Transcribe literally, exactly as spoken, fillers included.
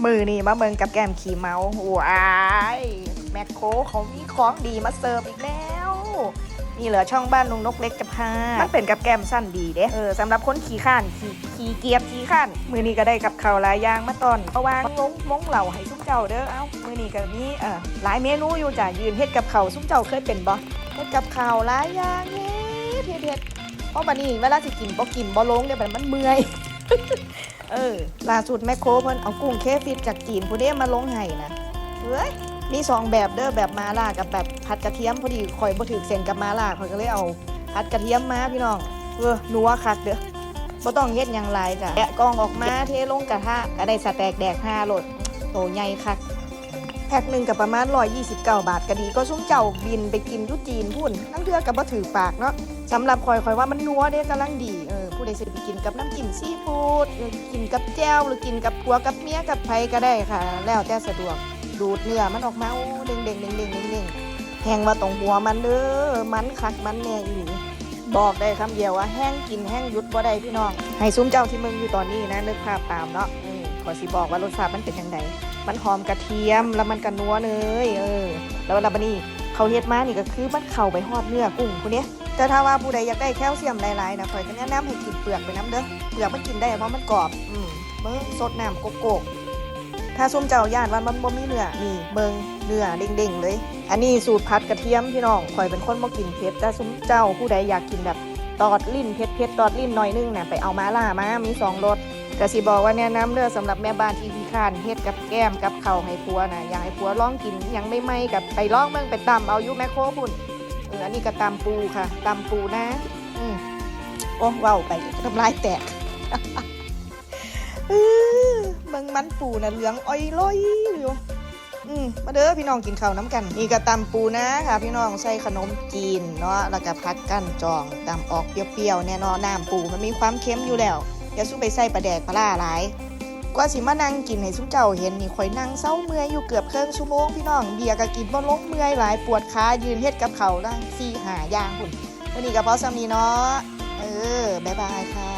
มื้อนี้มาเบิ่งกับแกล้มขี้เมา ว้าย แมคโครเขามีของดีมาเสิร์ฟอีกแล้ว นี่เหรอ ช่องบ้านลุงนกเล็กจะพา มันเป็นกับแกล้มสั้นดีเด้ เออ สำหรับคนขี้คร้าน ขี้ ขี้เกียจขี้คร้าน มื้อนี้ก็ได้กับข้าวหลายอย่างมาต้อน ระหว่างลงมงเหล้าให้ซุมเจ้าเด้อ เอ้า มื้อนี้ก็มี เอ่อ หลายเมนูอยู่จ้ะ ยืนเฮ็ดกับข้าว ซุมเจ้าเคยเป็นบ่ เฮ็ดกับข้าวหลายอย่าง เฮ็ด เฮ็ด เฮ็ด เพราะบัดนี้เวลาสิกินบ่กินบ่ลงเด้ บัดมันเมื่อย เออ ล่าสุดแมคโครเพิ่นเอากุ้งเคฟิตจากจีนพุ้นเด้มาลงให้นะ เฮ้ย มีสองแบบเด้อ แบบหม่าล่ากับแบบผัดกระเทียม พอดีข่อยบ่ถืกเส้นกับหม่าล่า ข่อยก็เลยเอาผัดกระเทียมมาพี่น้อง เออ นัวคักเด้อ บ่ต้องเฮ็ดหยังหลายจ้ะ แกะกล่องออกมา เทลงกระทะ ก็ได้สะแต๊กแดกห่าโลด โตใหญ่คัก แพ็คหนึ่งก็ประมาณร้อยยี่สิบเก้าบาท ก็ดีกว่าซุมเจ้าบินไปกินอยู่จีนพุ้น ลางเทื่อก็บ่ถืกปากเนาะ สำหรับข่อย ข่อยว่ามันนัวเด้ กำลังดี เออ ผู้ใดสิไปกินกับน้ำจิ้มซีฟู้ด หรือกินกับแจ่ว หรือกินกับผัวกับเมียกับไผก็ได้ค่ะ แล้วแต่สะดวก ดูดเนื้อมันออกมา โอ้ เด้งๆๆๆๆ แฮงว่าตรงหัวมันเด้อ มันคักมันแน่อีหลี บอกได้คำเดียวว่าแฮงกินแฮงหยุดบ่ได้พี่น้อง ให้ซุมเจ้าที่เบิ่งอยู่ตอนนี้นะ นึกภาพตามเนาะ เออ ข่อยสิบอกว่ารสชาติมันเป็นจั่งใด มันหอมกระเทียม แล้วมันก็นัวเนย เออ แล้ว แล้วบัดนี้เขาเฮ็ดมานี่ก็คือมันเข้าไปฮอดเนื้อกุ้งพุ้นเด้ แต่ถ้าว่าผู้ใดอยากได้แคลเซียมหลายๆนะ ข่อยก็แนะนำให้กินเปลือกไปนำเด้อ เปลือกมันกินได้เพราะมันกรอบ อืม เบิ่ง ซดน้ำโกโก้ ถ้าซุมเจ้าย้านว่ามันบ่มีเนื้อ นี่เบิ่ง เนื้อเด้งๆเลย อันนี้สูตรผัดกระเทียมพี่น้อง ข่อยเป็นคนบ่กินเผ็ด แต่ซุมเจ้าผู้ใดอยากกินแบบตอดลิ้นเผ็ดๆ ตอดลิ้นหน่อยนึงน่ะ ไปเอาหม่าล่ามา มีสองรส ก็สิบอกว่าแนะนำเด้อ สำหรับแม่บ้านที่ขี้คร้านเฮ็ดกับแกล้มกับข้าวให้ผัวน่ะ อยากให้ผัวลองกินอิหยังใหม่ๆ ก็ไปลองเบิ่ง ไปตำเอาอยู่แมคโครพุ้น เออ อันนี้ก็ตำปูค่ะ ตำปูนะ อืม โอ้ เว้าไปน้ำลายแตก อื้อ เบิ่งมันปูน่ะเหลืองอ่อยลอยอยู่ อืม มาเด้อพี่น้องกินข้าวนำกัน นี่ก็ตำปูนาค่ะพี่น้อง ใส่ขนมจีนเนาะ แล้วก็ผักก้านจอง ตำออกเปรี้ยวๆแน่เนาะ น้ำปูมันมีความเค็มอยู่แล้ว อย่าสู้ไปใส่ปลาแดกปลาร้าหลาย กว่าสิมานั่งกินให้ซุมเจ้าเห็นนี่ ข่อยนั่งเซาเมื่อยอยู่เกือบครึ่งชั่วโมงพี่น้อง เบียร์ก็กินบ่ลง เมื่อยหลาย ปวดขา ยืนเฮ็ดกับข้าวละสี่ห้าอย่างพุ้น มื้อนี้ก็พอส่ำนี้เนาะ เออ บ๊ายบายค่ะ